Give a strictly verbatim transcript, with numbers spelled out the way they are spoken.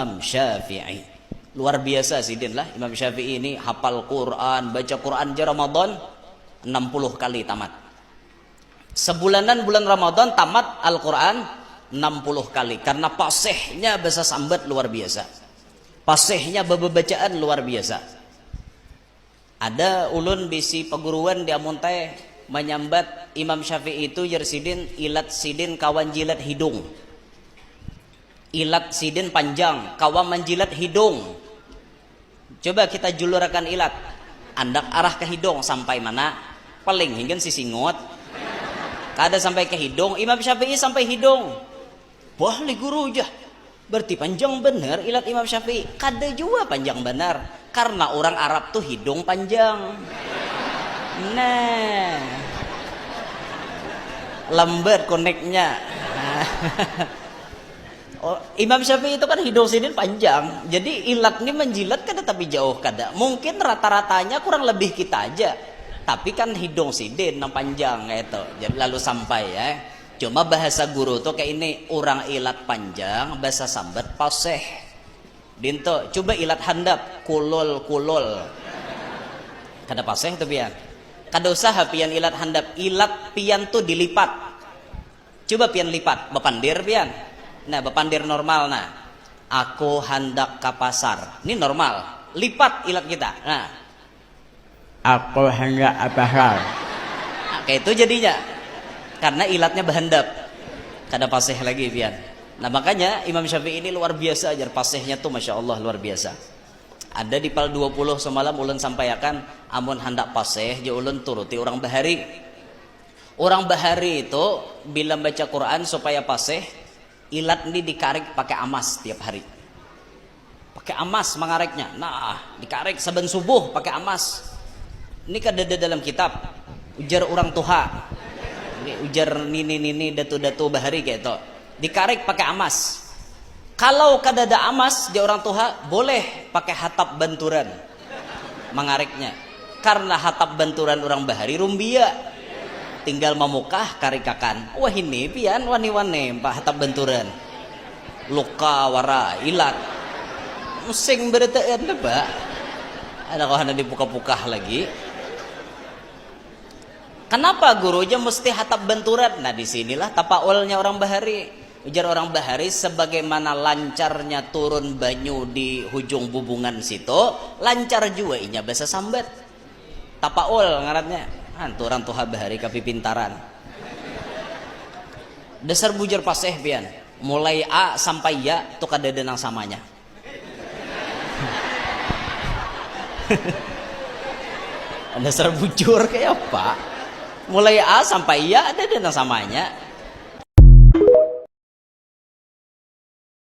Imam Syafi'i. Luar biasa sidin lah Imam Syafi'i ini, hafal Quran, baca Quran ja Ramadan enam puluh kali tamat. Sebulanan bulan Ramadan tamat Al-Quran enam puluh kali karena pasihnya basasambat luar biasa. Pasihnya bebebacaan luar biasa. Ada ulun bisi paguruan di Amuntai manyambat Imam Syafi'i itu jer sidin, ilat sidin kawan jilat hidung. Ilat sidin panjang, kawa manjilat hidung. Coba kita julurakan ilat. Andak arah ke hidung sampai mana? Paling hinggan sisingut. Kada sampai ke hidung, Imam Syafi'i sampai hidung. Bah, li guru jah. Berarti panjang benar ilat Imam Syafi'i. Kada jua panjang benar. Karena orang Arab tuh hidung panjang. Nah. Lambat koneknya. Oh, Imam Syafi'i itu kan hidung sidin panjang. Jadi ilat ni menjilat kada tapi jauh kada. Mungkin rata-ratanya kurang lebih kita aja. Tapi kan hidung sidin nang panjang kayak itu. Jadi lalu sampai ya. Cuma bahasa guru tuh kayak ini, orang ilat panjang, bahasa sambat paseh. Dinto, coba ilat handap, kulul, kulul. Kada paseh tuh pian. Kada usah pian ilat handap, ilat pian tuh dilipat. Coba pian lipat, bapandir pian. Nah, bapandir normal nah. Aku handak ke pasar. Ini normal. Lipat ilat kita. Nah. Aku handak ke pasar. Nah, kayak itu jadinya. Karena ilatnya bahandap. Kada paseh lagi pian. Nah, makanya Imam Syafi'i ini luar biasa ajar pasehnya tuh, masya Allah, luar biasa. Ada di pal dua puluh semalam ulun sampaikan, amun handak paseh ja ulun turuti orang bahari. Orang bahari itu bila baca Quran supaya paseh, ilat ni dikarik pakai amas tiap hari. Pakai amas mangareknya. Nah, dikarik saban subuh pakai amas. Ini kadada dalam kitab. Ujar orang tuha. Ini ujar nini-nini, datu-datu bahari kayak itu. Dikarik pakai amas. Kalau kadada amas, dia orang tuha, boleh pakai hatap banturan mangareknya. Karena hatap banturan orang bahari rumbia. Tinggal mamukah karikakan. Wah, ini pian wani-wani, Pak, hatap banturan. Luka wara ilat. Musing berataan, Pak. Ada kau hana dipuka-pukah lagi. Kenapa guru ja mesti hatap banturan? Nah, di sinilah tapaulnya orang bahari. Ujar orang bahari, sebagaimana lancarnya turun banyu di hujung bubungan situ, lancar jua inya bahasa sambat. Tapaul ngarannya. Hantu orang tuha bahari kapipintaran. Dasar bujur paseh pian. Mulai A sampai Ya tu kadada nang samanya. Dasar bujur kayak apa? Mulai A sampai Ya ada nang samanya.